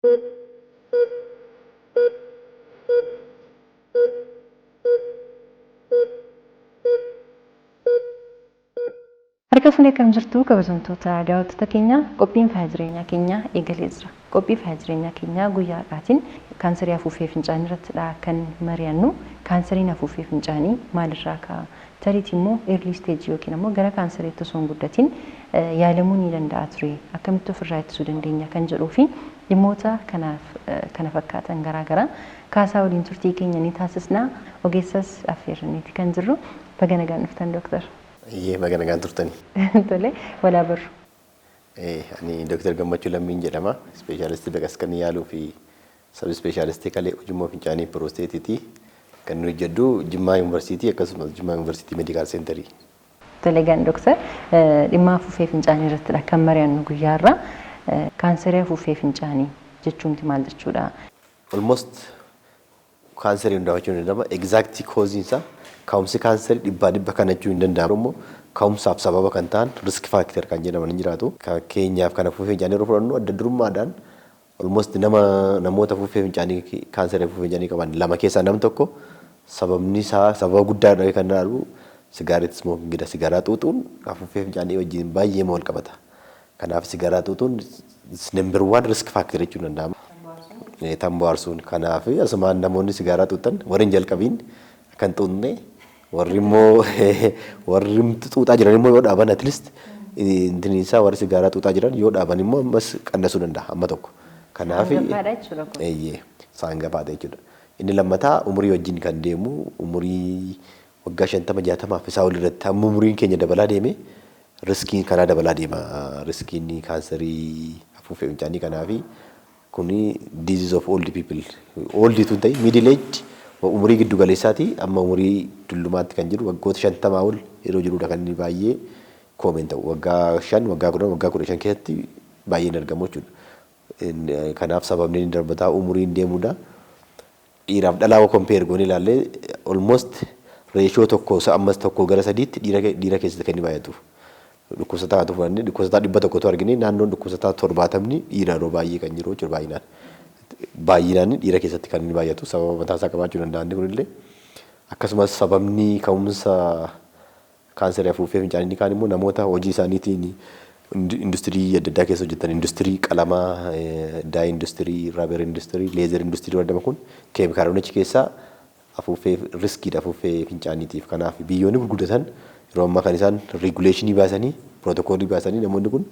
Harka fuunee akkam jirtu, kabajamtoota daawwattoota keenya? Qophiin faaya jireenyaa keenya eegalee jira. Qophii faaya jireenyaa keenyaa guyyaa har'aatiin kaansarii afuuffee fincaanii irrattidha kan mari'annu. Kaansariin afuuffee fincaanii maalirraa ka'a? Tariitii immoo early stage yookiin immoo gara kaansariitti osoo hin guddatin yaalamuu ni danda'a ture. Akkamitti ofirraa ittisuu dandeenya kan jedhuu fi dhimmoota kanaaf kana fakkaatan garaagaraa kaasaa waliin turtii keenya ni taasisna. Ogeessas affeerranneeti kan jirru. Baga nagaan dhuftan, dooktar. Iyyee, baga nagaan turtani. Tole, walaa barru. Ani Dooktar Gammachuu Lammiin jedhama. Ispeeshaalistii baqaqsanii yaaluu fi sub specialistii kalee, ujummoo fincaanii, piroosteetiiti. Kan inni hojjedhu Jimmaa Yuunivarsiitii akkasumas Jimmaa Yuunivarsiitii Medical Centerii. Tole gan dooktar, dhimma afuuffee fincaanii irrattidha kan mari'annu guyyaa har'aa. Kaansarii afuuffee fincaanii jechuumti maal jechuudha? Almost kaansarii hundaa jechuun ni danda'ama. Exact causeiin isaa, ka'umsi kaansarii dhibbaa dhibba kana jechuun hin danda'amu. Immoo ka'umsaaf sababa kan ta'an, risk factor kan jedhaman hin jiraatu. Fakkeenyaaf kan afuuffee fincaanii yeroo fudhannu, adda durummaadhaan almost namoota afuuffee fincaanii, kaansarii afuuffee fincaanii qaban lama keessaa nam tokko sababni isaa, sababa guddaadha kan ilaalu, cigarette smokingidha. Sigaaraa xuuxuun afuuffee fincaanii wajjin baay'ee wal qabata. Kanaaf sigaaraa xuuxuun number one risk factor jechuun danda'ama. Tamboo aarsuun. Kanaaf asumaan namoonni sigaaraa xuuxan warri hin jalqabiin akka hin xuuxne, warri immoo warri xuuxaa jiran immoo yoo dhaaban, at least isaa warri sigaaraa xuuxaa jiran yoo dhaaban immoo ammas qannasuu danda'a amma tokko. Kanaaf Hangafaadha jechuudha kun. Eeyyee, isaan gafaadha jechuudha. Inni lammataa umurii wajjin kan deemu, umurii waggaa 50, 60f isaa ol irratti, hamma umuriin keenya dabalaa deeme riskiin kanaa dabalaa deema. Riskiin kaansarii afuuffee fincaanii kanaafi kuni disease of old people. Old tun ta'e, middle age, umurii giddu galeessaati amma umurii dullumaatti kan jiru, waggoota 50 ol yeroo jirudha kan inni baay'ee common ta'u. Waggaa 5, waggaa 10, waggaa 15 keessatti baay'een argamu jechuudha. Kanaaf sababni inni darbataa umuriin deemudha. Dhiiraaf dhalaa compare goone ilaallee, almost ratio tokko ammas 1 gara 3tti dhiira keessatti kan inni baay'atu. Dhukkubsataa fudhannee, dhukkubsataa 100tu argine, naannoon dhukkubsataa 70ni dhiira yeroo baay'ee kan jiru jechuudha baay'inaan. Baay'inaan dhiira keessatti kan inni baay'atu sababa mataa isaa qabaachuu danda'a inni kunillee. Akkasumas sababni ka'umsa kaansarii afuuffee fincaanii kaan immoo namoota hojii isaaniitiin industirii adda addaa keessa hojjetan, industirii qalamaa, dye industry, rubber industry, leather industry warra kun, keemikaalonni achi keessaa afuuffee riskiidha afuuffee fincaaniitiif. Kanaaf biyyoonni gurguddatan yeroo ammaa kan isaan regulationii baasanii, protocolii baasanii, namoonni kun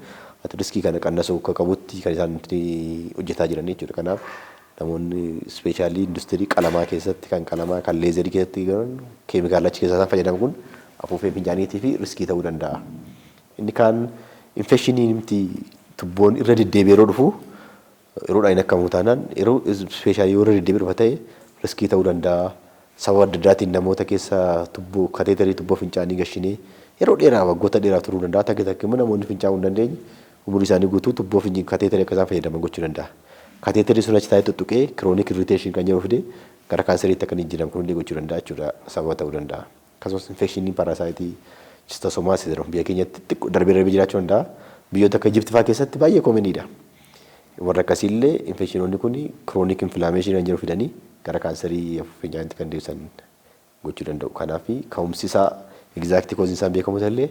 riskii kana qannasuu akka qabutti kan isaan hojjetaa jiran jechuudha. Kanaaf namoonni especially industirii qalamaa keessatti, kan qalamaa, kan leatherii keessatti jiran, keemikaala achi keessaa isaan fayyadamu kun afuuffee fincaaniitii fi riskii ta'uu danda'a. Inni kaan infectionii miti, tubboon irra deddeebi'ee yeroo dhufu, yeroodhaan hin akkamu taanaan, yeroo especially yoo irra deddeebi'ee dhufa ta'e riskii ta'uu danda'a. Sababa adda addaatiin namoota keessa tubboo, catheterii, tubboo fincaanii gashinee yeroo dheeraa, waggoota dheeraa turuu danda'a. Takka takka immoo namoonni fincaa'uu hin dandeenye umurii isaanii guutuu tubboo catheterii akka isaan fayyadaman gochuu danda'a. Catheterii sun achi taa'ee tuttuqee chronic irritation kan jedhamu fidee gara kaanseriitti akka inni jijjiiramu kunillee gochuu danda'a jechuudha, sababa ta'uu danda'a. Akkasumas infectionii parasiteii schistosomiasis jedhamu biyya keenyatti xiqqoo darbee darbee jiraachuu danda'a. Biyyoota akka Ijipti fa'aa keessatti baay'ee commoniidha. Warra akkasiillee infectionoonni kun chronic inflammation kan jedhu fidanii gara kaansarii fincaaniitti kan deebisan gochuu danda'u. Kanaaf ka'umsi isaa, exact causeiin isaan beekamu illee,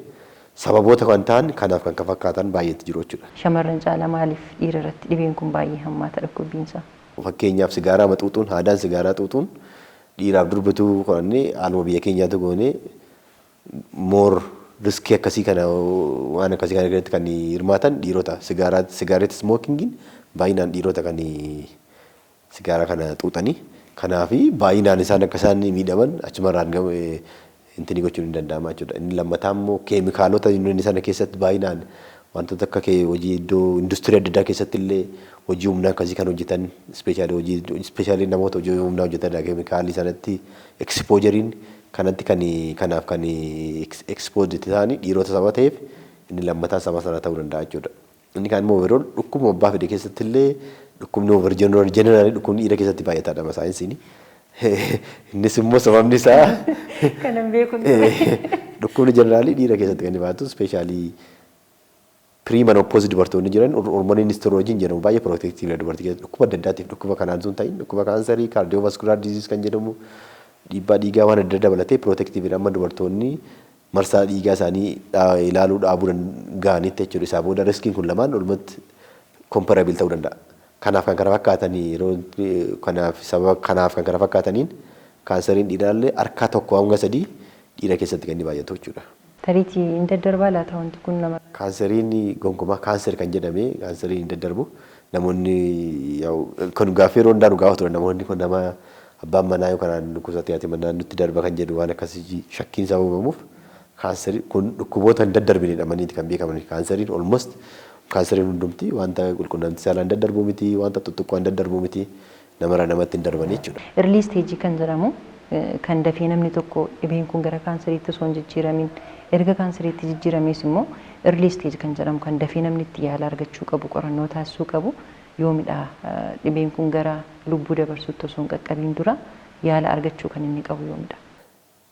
sababoota kan ta'an kanaaf kan fakkaatan baay'eetu jiru jechuudha. Shamarran caalaa maaliif dhiira irratti dhibeen kun baay'ee hammaata, dhukkubbiinsaa? Fakkeenyaaf sigaaraa maxuuxuun, aadaan sigaaraa xuuxuun dhiiraaf durbituu qorannee, haaluma biyya keenyaatu goonee, more riskii akkasii kana, waan akkasii kana irratti kan hirmaatan dhiirota. Sigaaraa, cigarette smokingiin baay'inaan dhiirota kan sigaaraa kana xuuxanii. Kanaaf baay'inaan isaan akka isaan miidhaman achumarraan intini gochuun hin danda'ama jechuudha. Inni lammataa immoo keemikaalota inni sana keessatti baay'inaan wantoota akka hojii iddoo industirii adda addaa keessatti illee hojii humnaa akkasii kan hojjetan, especially hojii, especially namoota hojii humnaa hojjetan, keemikaalii sanatti exposureiin kanatti kan kanaaf kan exposed ta'anii dhiirota saba ta'eef inni lammataa saba sana ta'uu danda'a jechuudha. Inni kaan immoo yeroo dhukkubuma abbaa fedhe keessatti illee dhukkubni over generally dhukkubni dhiira keessatti baay'ataadha saayinsiin. Innis immoo sababni isaa Kanan beeku. Dhukkubni generally dhiira keessatti kan inni baay'atu especially Perimenopause dubartoonni jiran, hormoniin estrogen jedhamu baay'ee protective dubartii keessatti dhukkuba adda addaatiif, dhukkuba kanaan sun ta'in, dhukkuba kaansarii, cardiovascular disease kan jedhamu, dhiibbaa dhiigaa waan adda dabalatee protective amma dubartoonni marsaa dhiigaa isaanii ilaaluu dhaabuu ga'anitti jechuudha. Isaa booda riskiin kun lamaan walumatti comparable ta'uu danda'a. Kanaaf kan kana fakkaatanii yeroo kanaaf sababa kanaaf kan kana fakkaataniin kaansariin dhiiraallee harka 1 hanga 3 dhiira keessatti kan inni baay'atu jechuudha. Tariitii hin daddarbaa laata wanti kun nama? Kaansariin gonkumaa kaanser kan jedhame kaansariin hin daddarbu. Namoonni kan gaaffii yeroo hundaa nu gaafatu, namoonni kun nama abbaan manaa yookaan dhukkubsatee haati manaa nutti darba kan jedhu waan akkasii shakkiin isaa uumamuuf, kaansarii kun dhukkuboota hin daddarbine jedhamaniiti kan beekaman. Kaansariin almost kaansariin hundumti wanta qulqunnamtii saalaan daddarbuu miti, wanta tuttuqqaan daddarbuu miti, namarraa namatti hin darbanii jechuudha. Early stage kan jedhamu kan dafee namni tokko dhibeen kun gara kaansariitti osoo hin jijjiiramin, erga kaansariitti jijjiirames immoo early stage kan jedhamu kan dafee namni itti yaala argachuu qabu, qorannoo taasisuu qabu yoomidha? Dhibeen kun gara lubbuu dabarsuutti osoo hin qaqqabiin dura yaala argachuu kan inni qabu yoomidha?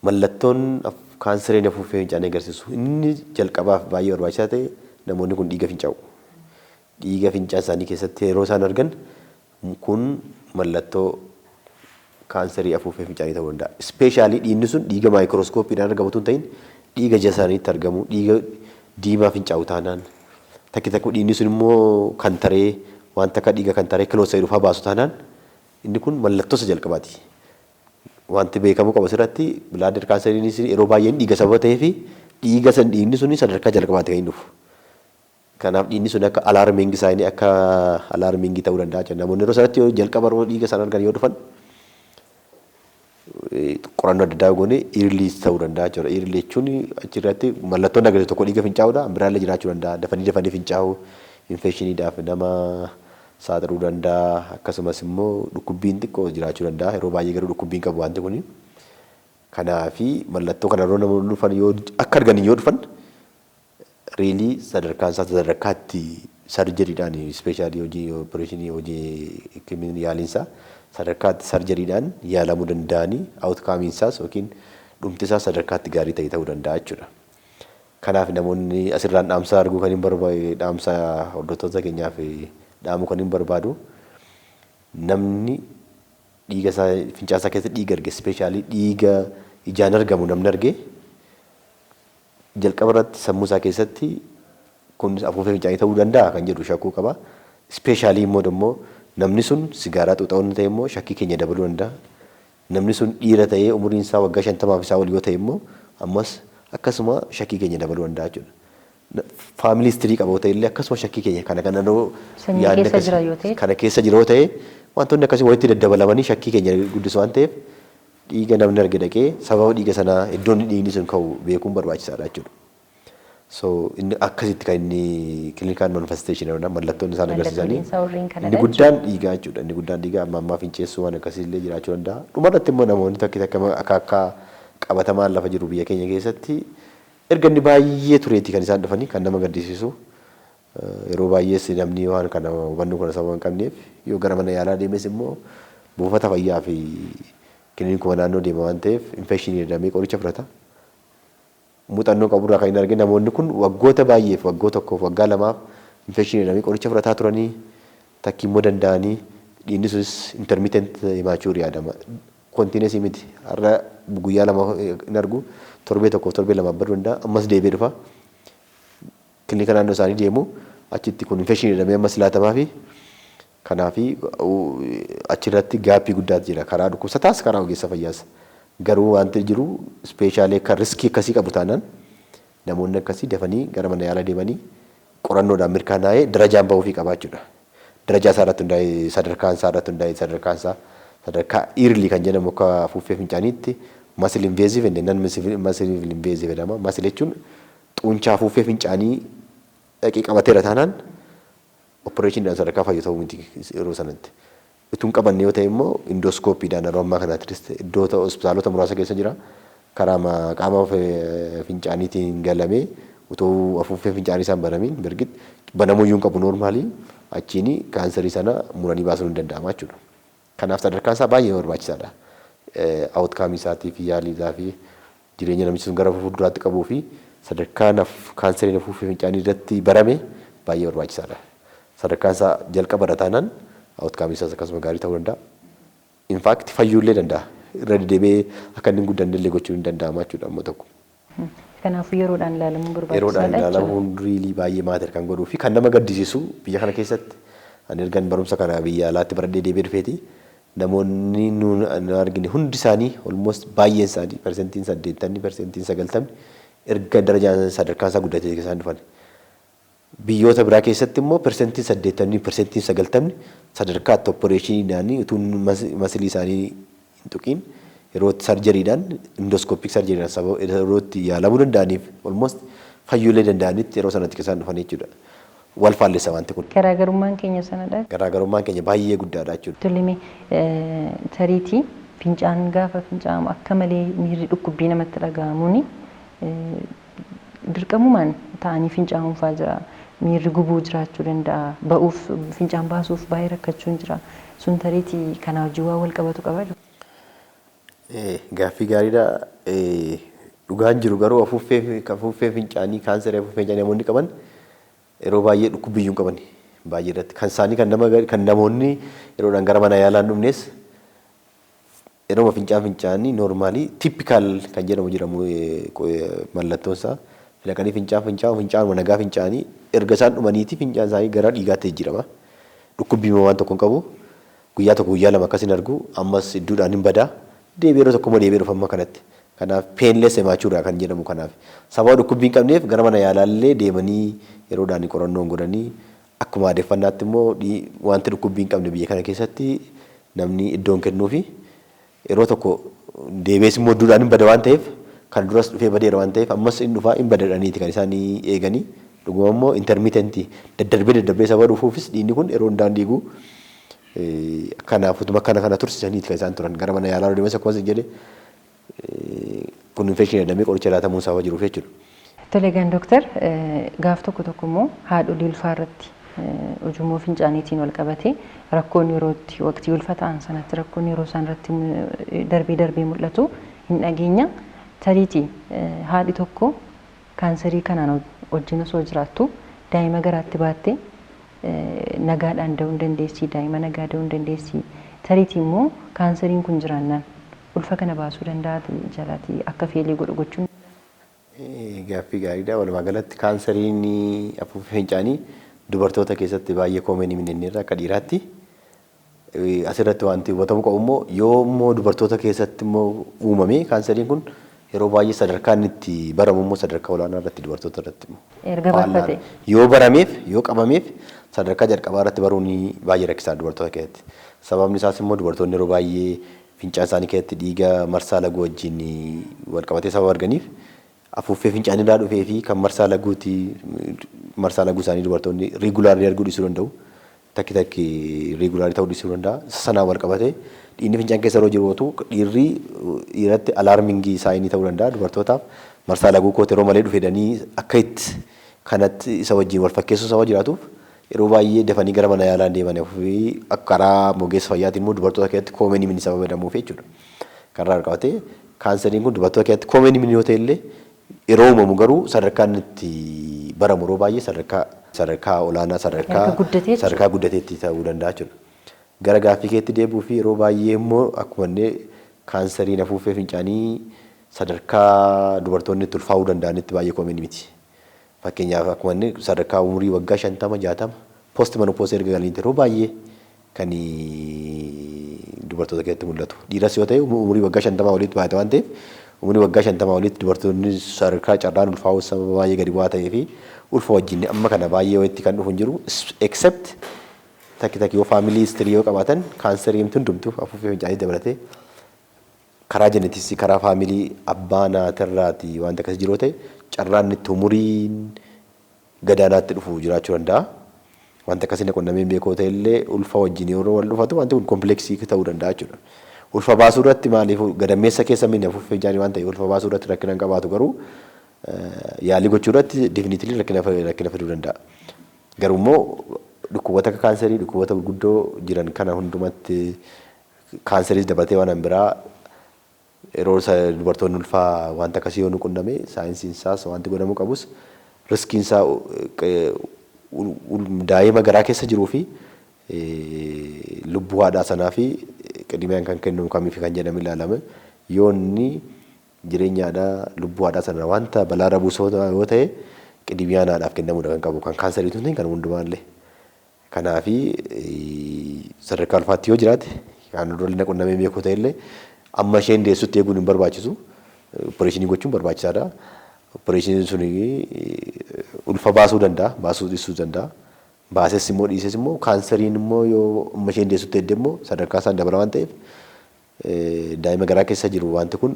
Mallattoon kaansariin afuuffee fincaanii agarsiisu inni jalqabaaf baay'ee barbaachisaa ta'e namoonni kun dhiiga fincaa'u. Dhiiga fincaan isaanii keessatti yeroo isaan argan kun mallattoo kaansarii afuuffee fincaanii ta'uu danda'a. Especially dhiigni sun dhiiga maayikirooskooppiidhaan argamu otoo hin ta'in dhiiga ija isaaniitti argamu, dhiiga diimaa fincaa'u taanaan, takki takka dhiigni sun immoo kan taree wanta akka dhiiga kan taree kiloosa dhufaa baasu taanaan inni kun mallattoo isa jalqabaati. Wanti beekamuu qabu asirratti bladder kaansariinis yeroo baay'een dhiiga sababa ta'eef dhiiga san dhiigni sun sadarkaa jalqabaatti kan inni dhufu. Kanaaf dhiigni sun akka alarming sign, akka alarming ta'uu danda'a jechuudha. Namoonni yeroo sanatti yoo jalqaba yeroo dhiiga sana argan yoo dhufan qorannoo adda addaa goone early ta'uu danda'a jechuudha. Early jechuun achirratti mallattoon agarsiisu tokko dhiiga fincaa'uudha. Biraallee jiraachuu danda'a. Dafanii dafanii fincaa'uu infectioniidhaaf nama saaxiluu danda'a. Akkasumas immoo dhukkubbiin xiqqoo jiraachuu danda'a. Yeroo baay'ee garuu dhukkubbiin qabu wanti kuni. Kanaafi mallattoo kana yeroo namoonni dhufan, yoo akka arganii yoo dhufan, really sadarkaan isaa sadarkaatti surgerydhaan, especially hojii operation, hojii yaaliinsaa sadarkaatti surgerydhaan yaalamuu danda'anii outcomeiin isaas yookiin dhumti isaa sadarkaatti gaarii ta'e ta'uu danda'a jechuudha. Kanaaf namoonni asirraan dhaamsa arguu kan hin barbaadu, dhaamsa hordoftoota keenyaaf dhaamuu kan hin barbaadu, namni dhiiga isaa fincaan isaa keessatti dhiiga arge, especially dhiiga ijaan argamu namni arge, jalqaba irratti sammuu isaa keessatti kun afuuffee fincaanii ta'uu danda'a kan jedhu shakkuu qaba. Especially immoo namni sun sigaaraa xuuxaa ta'e immoo shakkii keenya dabaluu danda'a. Namni sun dhiira ta'ee umuriin isaa waggaa 50f isaa ol yoo ta'e immoo ammas akkasuma shakkii keenya dabaluu danda'a jechuudha. Family history qaba yoo ta'e illee akkasuma shakkii keenya kana kana Sanyii keessa jira yoo ta'e. Kana keessa jira yoo ta'e wantoonni akkasii walitti daddabalamanii shakkii keenya guddisu waan ta'eef dhiiga namni arge dhaqee sababa dhiiga sanaa iddoon dhiigni sun ka'u beekuun barbaachisaadha jechuudha. So inni akkasitti kan inni clinical manifestation mallattoon isaan agarsiisanii inni guddaan dhiigaa jechuudha. Inni guddaan dhiigaa, amma ammaa finceessuu waan akkasii illee jiraachuu danda'a. Dhumarratti immoo namoonni takki takka akka akka qabatamaan lafa jiru biyya keenya keessatti erga inni baay'ee tureeti kan isaan dhufanii kan nama gaddisiisu. Yeroo baay'ees namni waan kana hubannoo kana sababa hin qabneef yoo gara mana yaalaa deemes immoo buufata fayyaa fi kilinikuma naannoo deema waan ta'eef infection jedhamee qoricha fudhata. Muuxannoo qaburraa kan hin argine namoonni kun waggoota baay'eef, waggoota 1f, waggaa 2f infection jedhamee qoricha fudhataa turanii takki immoo danda'anii dhiigni sunis intermittent hematuria jedhama. Continuous miti, har'a guyyaa 2 hin argu, torbee 1f torbee 2f baduu danda'a, ammas deebi'ee dhufa. Kilinika naannoo isaanii deemu, achitti kun infection jedhamee ammas laatamaa fi kanaafi achirratti gap guddaatu jira karaa dhukkubsataas karaa ogeessa fayyaas. Garuu wanti jiru especially akka risk akkasii qabu taanaan namoonni akkasii dafanii gara mana yaalaa deemanii qorannoodhaan mirkanaa'ee darajaan ba'uufii qabaachuudha. Darajaa isaa irratti hundaa'ee, sadarkaan isaa irratti hundaa'ee, sadarkaan isaa sadarkaa early kan jedhamu akka afuuffee fincaaniitti muscle invasive and non muscle invasive jedhama. Muscle jechuun xuunchaa afuuffee fincaanii dhaqee qabateera taanaan operationiidhaan sadarkaa fayyu ta'uu miti yeroo sanatti. Utuu hin qabanne yoo ta'e immoo endoscopydhaan yeroo ammaa kanaatti iddoo hospitaalota muraasa keessa jira. Karaa qaama fincaaniitiin galamee utuu afuuffee fincaanii isaan banamiin birgit banamuu iyyuu hin qabu, normally achiin kaansarii sana muranii baasuun hin danda'ama jechuudha. Kanaaf sadarkaan isaa baay'ee barbaachisaadha. Outcome isaatii fi yaalii isaa fi jireenya namichi sun gara fuulduraatti qabuu fi sadarkaa kaansariin afuuffee fincaanii irratti barame baay'ee barbaachisaadha. Sadarkaan isaa jalqaba irra taanaan outcome isaas akkasuma gaarii ta'uu danda'a. In fact, fayyuullee danda'a. Irra deddeebi'ee akka inni hin guddanne illee gochuun hin danda'ama jechuudha amma tokko. Kanaafuu yeroodhaan ilaalamuun Yeroodhaan barbaachisaadha jechuudha. Ilaalamuun really baay'ee matter kan godhuu fi kan nama gaddisiisu, biyya kana keessatti ani ergan barumsa kana biyya alaatti baradhee deebi'ee dhufeeti, namoonni nuun nu argine hundi isaanii, almost baay'een isaanii, 80%, 90% erga darajaan sadarkaan isaa guddatee isaan dhufan. Biyyoota biraa keessatti immoo 80%, 90% sadarkaa itti operation iidhaan utuu muscle ii isaanii hin tuqiin yeroo itti surgery dhaan, endoscopic surgery dhaan, sababa yeroo itti yaalamuu danda'aniif, almost fayyuulee danda'anitti yeroo sanatti isaan dhufan jechuudha. Wal faallessa wanti kun. Garaagarummaan keenya sanadha. Garaagarummaan keenya baay'ee guddaadha jechuudha. Tole, tariitii fincaan gaafa fincaa'amu akka malee miirri dhukkubbii namatti dhaga'amuuni dirqamumaan ta'anii fincaa'uun fa'aa jira. Miirri gubuu jiraachuu danda'a. Ba'uuf, fincaan baasuuf baay'ee rakkachuun jira. Sun tariitii kana wajjin waan wal qabatu qaba? Gaaffii gaariidha. Dhugaan jiru garuu afuuffee fincaanii, kaansarii afuuffee fincaanii namoonni qaban yeroo baay'ee dhukkubbiyyuu hin qaban baay'ee irratti. Kan isaanii kan nama kan namoonni yeroodhaan gara mana yaalaa hin dhufnes yeroo fincaan fincaanii normal typical kan jedhamu jedhamu mallattoon isaa filaqanii fincaan fincaa'u, fincaanuma nagaa fincaanii erga isaan dhumaniiti fincaan isaanii gara dhiigaatti jijjiirama. Dhukkubbii waan tokko hin qabu. Guyyaa tokko, guyyaa 2 akkas hin argu, ammas idduudhaan hin badaa. Deebi'ee yeroo tokko immoo deebi'ee dhufa amma kanatti. Kanaaf painless hematuria kan jedhamu kanaaf. Sababa dhukkubbii hin qabneef gara mana yaalaallee deemanii yeroodhaan qorannoon godhanii, akkuma aadeffannaatti immoo wanti dhukkubbii hin qabne biyya kana keessatti namni iddoon kennuufi yeroo tokko deebi'ees immoo idduudhaan hin bada waan ta'eef, kan duras dhufee badeera waan ta'eef, ammas hin dhufaa hin badadhaniiti kan isaan eeganii. Dhuguma immoo intermittent ii daddarbee daddarbee sababa dhufuufis dhiigni kun yeroo hundaan dhiigu. Kanaaf utuma kana kana tursiisaniiti kan isaan turan. Gara mana yaalaa deemas akkuma isin jedhe kun infection ii jedhamee qoricha laatamuu sababa jiruuf jechuudha. Tole egaan dooktar, gaaf tokko tokko immoo haadholii ulfaa irratti ujummoo fincaaniitiin wal qabatee rakkoon yerootti waqtii ulfa ta'an sanatti rakkoon yeroo isaan irratti darbee darbee mul'atu hin dhageenya. Tariitii haadhi tokko kaansarii kanaan wajjin osoo jiraattu daa'ima garaatti baattee nagaadhaan da'uu hin dandeessi, daa'ima nagaa da'uu hin dandeessi? Tariitii immoo kaansariin kun jiraannaan ulfa kana baasuu danda'a jalaatii akka fail ii godhu gochuun? Gaaffii gaariidha. Walumaa galatti kaansariin afuuffee fincaanii dubartoota keessatti baay'ee common ii minenneerra akka dhiiraatti. Asirratti wanti hubatamuu qabu immoo, yoo immoo dubartoota keessatti immoo uumame, kaansariin kun yeroo baay'ee sadarkaa inni itti baramu immoo sadarkaa olaanaa irratti dubartoota irratti immoo. Erga barfate. Yoo barameef, yoo qabameef, sadarkaa jalqabaa irratti baruun baay'ee rakkisaa dubartoota keessatti. Sababni isaas immoo dubartoonni yeroo baay'ee fincaan isaanii keessatti dhiiga marsaa laguu wajjin wal qabatee sababa arganiif, afuuffee fincaanirraa dhufee fi kan marsaa laguuti, marsaa laguu isaanii dubartoonni regularly arguu dhiisuu danda'u. Takki takki regular ii ta'uu dhiisuu danda'a. Sanaan wal qabatee dhiigni fincaan keessa yeroo jiru dhiirri dhiiratti alarming sign ii ta'uu danda'a. Dubartootaaf marsaa laguu kooti yeroo malee dhufe jedhanii akka itti kanatti isa wajjin wal fakkeessuu sababa jiraatuuf, yeroo baay'ee dafanii gara mana yaalaa deeman fi karaa ogeessa fayyaatiin immoo dubartoota keessatti common ii mini sababa jedhamuuf jechuudha. Kanarraa qabatee kaanseriin kun dubartoota keessatti common ii mini yoo ta'e illee, yeroo uumamu garuu sadarkaan itti baramu yeroo baay'ee sadarkaa olaanaa, sadarkaa sadarkaa guddateetti ta'uu danda'a jechuudha. Gara gaaffii keetti deebi'uu fi yeroo baay'ee immoo akkuma inni kaanseriin afuuffee fincaanii sadarkaa dubartoonni itti ulfaa'uu danda'anitti baay'ee common ii miti. Fakkeenyaaf, akkuma inni sadarkaa umurii waggaa 50, 60, post menopause erga galaniitti yeroo baay'ee kan dubartoota keessatti mul'atu. Dhiiras yoo ta'e umurii waggaa 50 olitti baay'ata waan ta'eef, umurii waggaa 50 olitti dubartoonni sadarkaa carraan ulfaa'uu sababa baay'ee gadi bu'aa ta'ee fi ulfa wajjin amma kana baay'ee walitti kan dhufu hin jiru, except takki takki yoo family history yoo qabaatan, kaansarii hundumtu afuuffee fincaanii dabalatee karaa genetics ii, karaa family abbaa naatirraati wanta akkasii jiru ta'e, carraan itti umuriin gadaanaatti dhufu jiraachuu danda'a. Wanta akkasii qunnamee beekoo ta'e illee ulfa wajjin yeroo wal dhufatu wanti kun complex ii ta'uu danda'a jechuudha. Ulfa baasuu irratti, maaliif gadammeessa keessa minni afuuffee fincaanii waan ta'eef, ulfa baasuu irratti rakkina hin qabaatu, garuu yaalii gochuu irratti definitely rakkina fiduu danda'a. Garuu immoo dhukkuboota akka kaansarii, dhukkuboota gurguddoo jiran kana hundumatti, kaansariis dabalatee waan biraa, yeroo dubartoonni ulfaa wanta akkasii yoo nu qunname, saayinsiin isaas wanti godhamuu qabus risk iin isaa Daa'ima garaa keessa jiruu fi lubbuu haadhaa sanaa fi qidimiyaan kan kennamu kamiif kan jedhame ilaalame, yoo inni jireenya haadhaa, lubbuu haadhaa sana wanta balaarra buusoo yoo ta'e, qidimiyaan haadhaaf kennamuudha kan qabu, kan kaansarii tun kan hundumaallee. Kanaafi sadarkaa ulfaatti yoo jiraate, kan dura qunnamee beekuu ta'e illee, amma isheen deessutti eeguun hin barbaachisu. Opereeshinii gochuun barbaachisaadha. Opereeshiniin sun ulfa baasuu danda'a, baasuu dhiisuu danda'a. Baases immoo dhiises immoo, kaansariin immoo yoo amma isheen deessutti eegde immoo sadarkaa isaan dabala waan ta'eef, daa'ima garaa keessa jiru wanti kun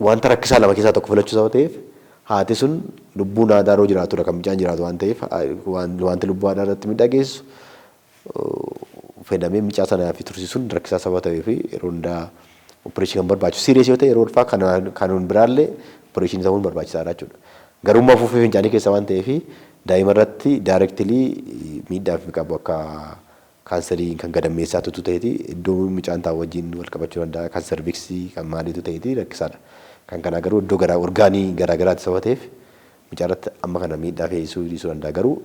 wanta rakkisaa lama keessaa tokko filachuu sababa ta'eef, haati sun lubbuun haadhaa yeroo jiraatudha kan mucaan jiraatu waan ta'eef, wanti lubbuu haadhaa irratti miidhaa geessisu fedhamee mucaa sanaa fi tursiisuun rakkisaa sababa ta'eef, yeroo hundaa opereeshinii kan barbaachisu serious yoo ta'e, yeroo ulfaa kan biraallee opereeshinii ta'uun barbaachisaadha jechuudha. Garuu afuuffee fincaanii keessa waan ta'eef, daa'ima irratti directly miidhaa fi qabu akka kaansarii kan gadammeessaatu ta'eeti iddoo mucaan taa'u wajjin wal qabachuu danda'a, kan cervixii kan maaliitu ta'eeti rakkisaadha. Kan kanaa garuu iddoo garaa orgaanii garaa garaatti sababa ta'eef, mucaa irratti amma kana miidhaa fe'isuu dhiisuu danda'a. Garuu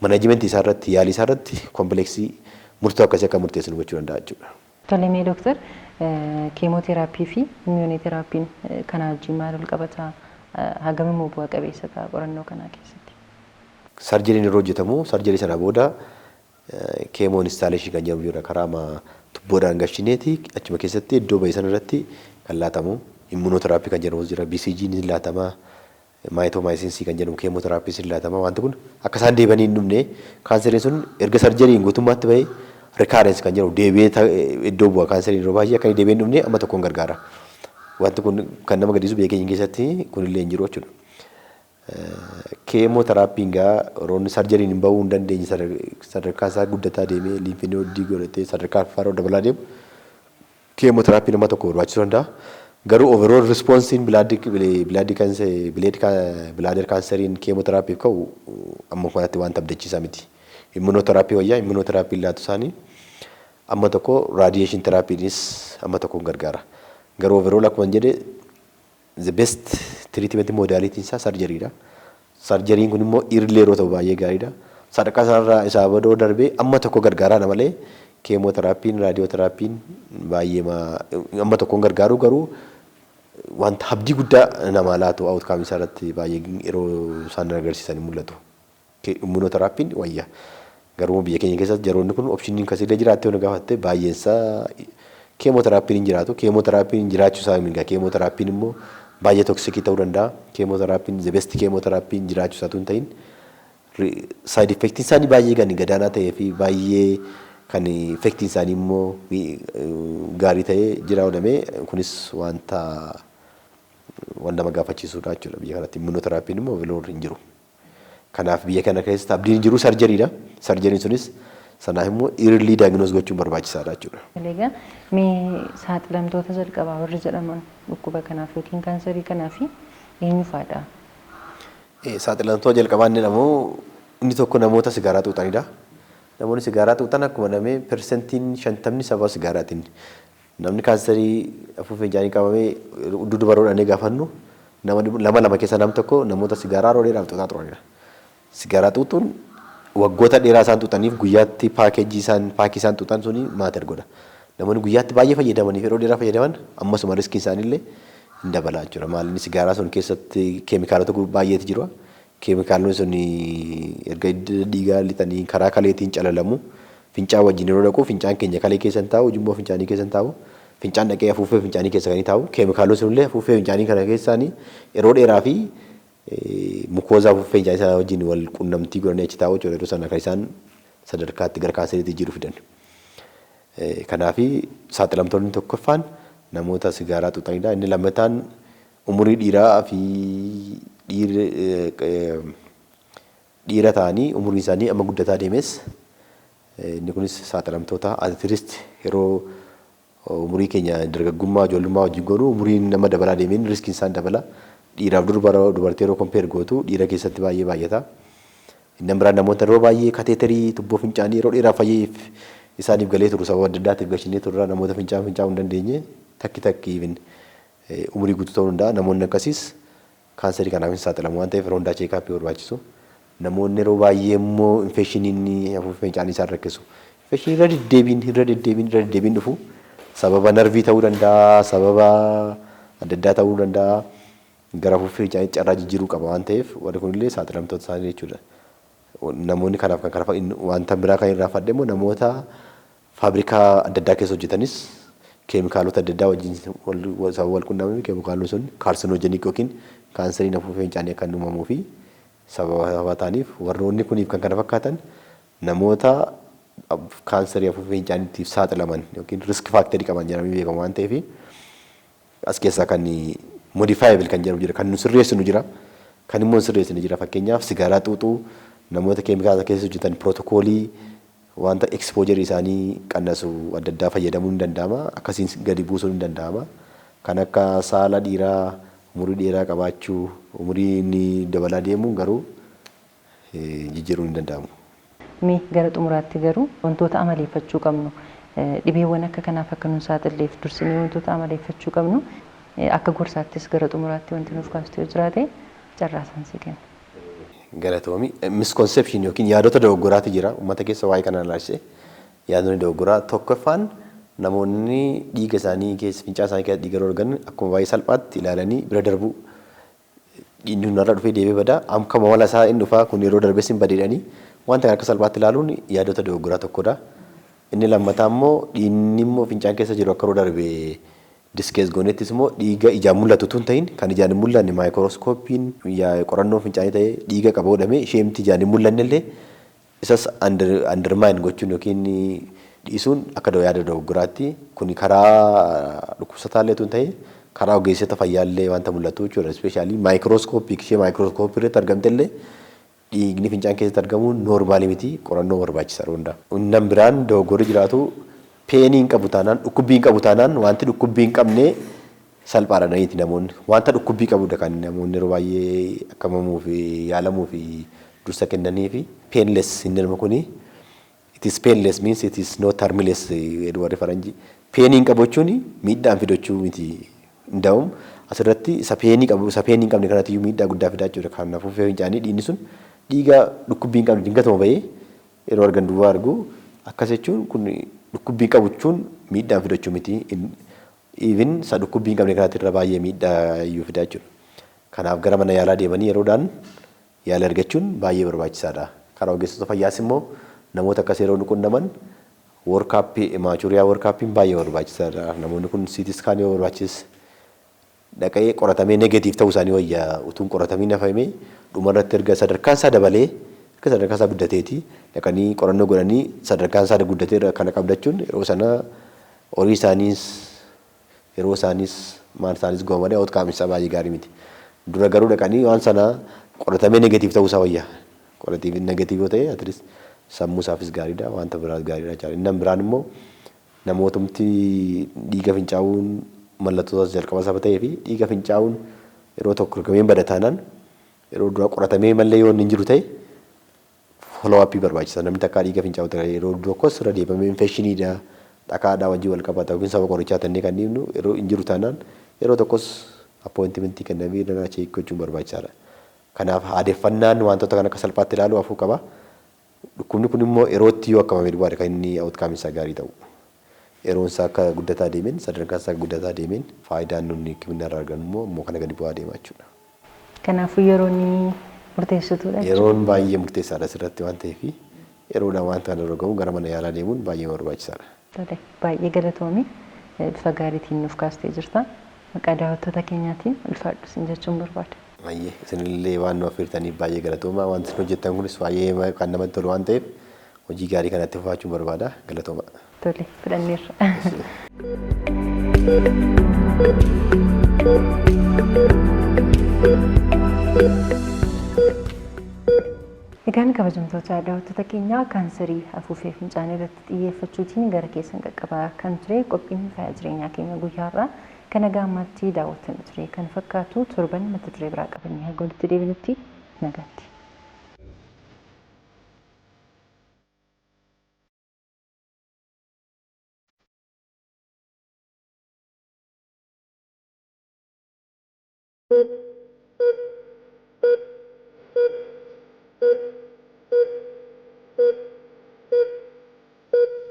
managementii isaa irratti, yaalii isaa irratti complexii murtoo akkasii akka murteessinu gochuu danda'a jechuudha. Tole, mee dooktar, chemotherapy fi immunotherapyn kana wajjin maal wal qabata? Hagam immoo bu'a qabeessa ta'a qorannoo kanaa keessatti? Surgeryn yeroo hojjetamu, surgery sana booda chemo instillation kan jedhamu jira, karaa tubboodhaan gashineeti achuma keessatti iddoo bahe sana irratti kan laatamu. Immunotherapy kan jedhamu jira, BCG ni laatama, mitomycin C kan jedhamu chemotherapy ni laatama. Wanti kun akka isaan deebanii hin dhumne, kaanseriin sun erga surgeryn guutummaatti bahee recurrence kan jedhamu deebi'ee iddoo bu'a kaanseriin yeroo baay'ee, akka inni deebi'ee hin dhumne amma tokkoon gargaara. Wanti kun kan nama gaddisiisu biyya keenya keessatti kunillee hin jiru jechuudha. Chemotherapyn gaa yeroo inni surgeryn hin bahuu hin dandeenye, sadarkaa isaa guddataa deemee lymph node godhatee sadarkaa arfaffaa dabalaa deemu, chemotherapyn nama tokko barbaachisuu danda'a. Garuu overall responsiin bladder canceriin chemotherapyf ka'u amma kanatti wanta abdachiisaa miti. Immunotherapy wayyaa, immunotherapyn laatu isaanii amma tokko, radiation therapynis amma tokko gargaara. Garuu overall akkuma jedhe, the best treatment modality isaa surgerydha. Surgeryn kun immoo early yeroo ta'u baay'ee gaariidha. Sadarkaa isaarraa isaa badoo darbee amma tokko gargaaraadha malee, chemotherapyn, radiotherapyn baay'ee amma tokkoon gargaaru, garuu wanta abdii guddaa namaa laatu outcome isaa irratti baay'ee yeroo isaan agarsiisan mul'atu. Immunotherapyn wayya. Garuu biyya keenya keessatti yeroonni kun optioniin akkasiillee jiraattee yoo gaafatte, baay'een isaa chemotherapyn hin jiraatu. Chemotherapyn jiraachuu isaa hin, chemotherapyn immoo baay'ee toxicii ta'uu danda'a. Chemotherapyn, the best chemotherapyn jiraachuu isaatu hin ta'in, side effectiin isaanii baay'ee kan gadaanaa ta'ee fi baay'ee kan effectiin isaanii immoo gaarii ta'ee jira jedhamee, kunis wanta waan nama gaafachiisudha jechuudha. Biyya kanatti immunotherapyn immoo available hin jiru. Kanaaf biyya kana keessatti abdiin jiru surgerydha. Surgeryn sunis sanaaf immoo early diagnose gochuun barbaachisaadha jechuudha. Egaa mee saaxilamtoota jalqabaa warri jedhaman dhukkuba kanaaf yookiin kaansarii kanaaf eenyu fa'aadha? Saaxilamtoota jalqabaa inni jedhamu inni tokko namoota sigaaraa xuuxanidha. Namoonni sigaaraa xuuxan akkuma namee 50% sababa sigaaraatiin. Namni kaansarii afuuffee fincaanii qabamee dudduuba roodhanii gaafannu, nama lama lama keessa nam tokko namoota sigaaraa yeroo dheeraaf xuuxaa turanidha. Sigaaraa xuuxuun waggoota dheeraa isaan xuuxaniif, guyyaatti packageii isaan packii isaan xuuxan suni matter godha. Namoonni guyyaatti baay'ee fayyadamaniif yeroo dheeraa fayyadaman ammasuma riskiin isaaniillee hin dabala jechuudha. Maal, inni sigaaraa sun keessatti keemikaalota baay'eetu jiru. Keemikaalonni sun erga dhiigaa lixanii karaa kaleetiin calalamu. Fincaan wajjin yeroo dhaqu, fincaan keenya kalee keessa hin taa'u, ujummoo fincaanii keessa hin taa'u. Fincaan dhaqee afuuffee fincaanii keessa kan taa'u. Keemikaalonni sunillee afuuffee fincaanii kana keessaanii yeroo dheeraa fi mucosa afuuffee fincaanii sana wajjin wal qunnamtii godhanii achi taa'u jechuudha. Yeroo sana kan isaan sadarkaatti gara kaanseriitti jiru fidan. Kanaafi saaxilamtoonni tokkoffaan namoota sigaaraa xuuxanidha. Inni lammataan umurii dhiiraa fi dhiira ta'anii umuriin isaanii amma guddataa deemes, inni kunis saaxilamtoota. At least yeroo umurii keenya dargaggummaa, ijoollummaa wajjin goonu, umuriin nama dabalaa deemeen riskiin isaan dabala. Dhiiraaf dubartii yeroo compare gootu, dhiira keessatti baay'ee baay'ata. Inni biraan namoota yeroo baay'ee catheterii, tubboo fincaanii yeroo dheeraaf fayyeef isaaniif galee turu, sababa adda addaatiif gashinee turra, namoota fincaan fincaa'uu hin dandeenye, takki takki even umurii guutuu ta'uu danda'a. Namoonni akkasiis kaansarii kanaaf hin saaxilamu waan ta'eef, yeroo hundaa checkupii barbaachisu. Namoonni yeroo baay'ee immoo infekshiniin afuuffee fincaanii isaan rakkisu. Infekshinii irra deddeebiin irra deddeebiin irra deddeebiin dhufu sababa narvii ta'uu danda'a, sababa adda addaa ta'uu danda'a. Gara afuuffee fincaanii carraa jijjiiruu qaba waan ta'eef warri kunillee saaxilamtoota isaanii jechuudha. Namoonni kanaaf kan kana wanta biraa kan irraa fadhe immoo namoota faabrikaa adda addaa keessa hojjetanis keemikaalota adda addaa wajjin sababa wal quunnamanii keemikaalonni sun carcinogenic yookiin kaanseriin afuuffee fincaanii akka inni uumamuu fi sababa ta'aniif warroonni kuniif kan kana fakkaatan namoota kaanserii afuuffee fincaaniitiif saaxilaman yookiin risk factorii qaban jedhamanii beekamu waan ta'eef as keessaa kan modifiable kan jedhamu jira, kan nu sirreessinu jira, kan immoo hin sirreessine jira. Fakkeenyaaf sigaaraa xuuxuu, namoota keemikaala keessa hojjetan pirootokoolii wanta exposure isaanii qannasu adda addaa fayyadamuun ni danda'ama, akkasiin gadi buusuun ni danda'ama. Kan akka saala dhiiraa, umurii dheeraa qabaachuu, umurii inni dabalaa deemuun garuu jijjiiruun hin danda'amu. Mee gara xumuraatti garuu wantoota amaleeffachuu qabnu, dhibeewwan akka kanaaf akka nun saaxilleef dursinee wantoota amaleeffachuu qabnu akka gorsaattis gara xumuraatti wanti nuuf kaastu yoo jiraate carraa isaan sii kenna. Galatoomi. Misconception yookiin yaadota dogoggoraatu jira uummata keessa waa'ee kana ilaalchisee. Yaadonni dogoggoraa tokkoffaan namoonni dhiiga isaanii keessa, fincaan isaanii keessa dhiiga yeroo argan akkuma baay'ee salphaatti ilaalanii bira darbu. Dhiigni kun har'a dhufee deebi'ee bada, akkuma mala isaa inni dhufaa kun yeroo darbes hin badeedhanii wanta kana akka salphaatti ilaaluun yaadota dogoggoraa tokkodha. Inni lammataa immoo dhiigni immoo fincaan keessa jiru akka yeroo darbe discuss goonettis immoo dhiiga ijaan mul'atu utuu hin ta'in kan ijaan hin mul'anne maayikirooskooppiin qorannoo fincaanii ta'ee dhiiga qaba godhamee isheemti ijaan hin mul'anne illee isas undermine gochuun yookiin dhiisuun akka yaada dogoggoraatti kun karaa dhukkubsataallee utuu hin ta'in karaa ogeessota fayyaallee wanta mul'atu jechuudha. Especially maayikirooskooppii ishee maayikirooskooppii irratti argamte illee dhiigni fincaan keessatti argamu noormaalii miti, qorannoo barbaachisaadha hunda. Inni biraan dogoggorri jiraatu painii hin qabu taanaan, dhukkubbii hin qabu taanaan, wanti dhukkubbii hin qabne salphaadha naniiti namoonni. Wanta dhukkubbii qabudha kan namoonni yeroo baay'ee akkamamuu fi yaalamuu fi dursa kennanii fi painless inni nama kuni it is painless means it is not harmless jedhu warri faranjii. Painii hin qabu jechuun miidhaan fidachuu miti. Ndaa'um asirratti isa painii qabu isa painii hin qabne kanatti iyyuu miidhaa guddaa fidaa jechuudha. Kan afuuffee fincaanii dhiigni sun dhiiga dhukkubbii hin qabne dingatuma bahee yeroo argan duwwaa argu akkas jechuun kun dhukkubbii qabu jechuun miidhaan fidachuu miti. Even isa dhukkubbii hin qabne kanatti irra baay'ee miidhaa iyyuu fidaa jechuudha. Kanaaf gara mana yaalaa deemanii yeroodhaan yaala argachuun baay'ee barbaachisaadha. Karaa ogeessota fayyaas immoo namoota akkas yeroo nu qunnaman workup, hematuria workupiin baay'ee barbaachisaadha. Namoonni kun CT scan yoo barbaachise dhaqee qoratamee negative ta'uu isaanii wayya utuun qoratamiin hafamee dhumarratti erga sadarkaan isaa dabalee, erga sadarkaan isaa guddateeti dhaqanii qorannoo godhanii sadarkaan isaa guddatee kana qabdachuun yeroo sana horii isaaniis, yeroo isaaniis, maal isaanis goomanii outcome isaa baay'ee gaarii miti. Dura garuu dhaqanii waan sana qoratamee negative ta'uu isaa wayya. Qoratii negative yoo ta'e at least sammuu isaafis gaariidha, wanta biraas gaariidha jechaadha. Inni biraan immoo namootumti dhiiga fincaa'uun mallattoo jalqaba saba ta'ee fi dhiiga fincaa'uun yeroo tokko argamee bada taanaan yeroo dura qoratamee mallee yoo inni hin jiru ta'e follow up barbaachisa. Namni takkaa dhiiga fincaa'u ta'e yeroo tokkos irra deebamee infekshiniidha, dhakaadhaa wajjin wal qabata yookiin saba qorichaa tannee kan dhiibnu yeroo hin jiru taanaan yeroo tokkos appointmentii kennamee irra check gochuun barbaachisaadha. Kanaaf aadeffannaan wantoota kan akka salphaatti ilaaluu hafuu qaba. Dhukkubni kun immoo yerootti yoo akkamame duwwaadha kan inni outcome isaa gaarii ta'u. Yeroon isaa akka guddataa deemeen, sadarkaan isaa guddataa deemeen faayidaan nuni hikimina irraa argannu immoo kana gadi bu'aa deema jechuudha. Kanaafuu yeroon murteessituudha. Yeroon baay'ee murteessaadha asirratti waan ta'eef yeroodhaan wanta kana irra gahu gara mana yaalaa deemuun baay'ee barbaachisaadha. Tole, baay'ee galatoomi, bifa gaariitiin nuuf kaastee jirta. Maqaa daawwattoota keenyaatiin ulfaadhu sin jechuun barbaada. Baay'ee isinillee waan nu affeertaniif baay'ee galatooma. Wanti isin hojjettan kunis baay'ee kan namatti tolu waan ta'eef hojii gaarii kanatti fufaachuun barbaada. Galatooma. Tole, fudhanneerra. Egaan kabajamtoota daawwattoota keenyaa, kaansarii afuufee fincaanii irratti xiyyeeffachuutiin gara keessan qaqqabaa kan ture qophiin fayyaa jireenyaa keenya guyyaa har'aa kan haga ammaatti daawwattan ture kan fakkaatu. Torban mata duree biraa qabannee haga walitti deebinutti nagaatti.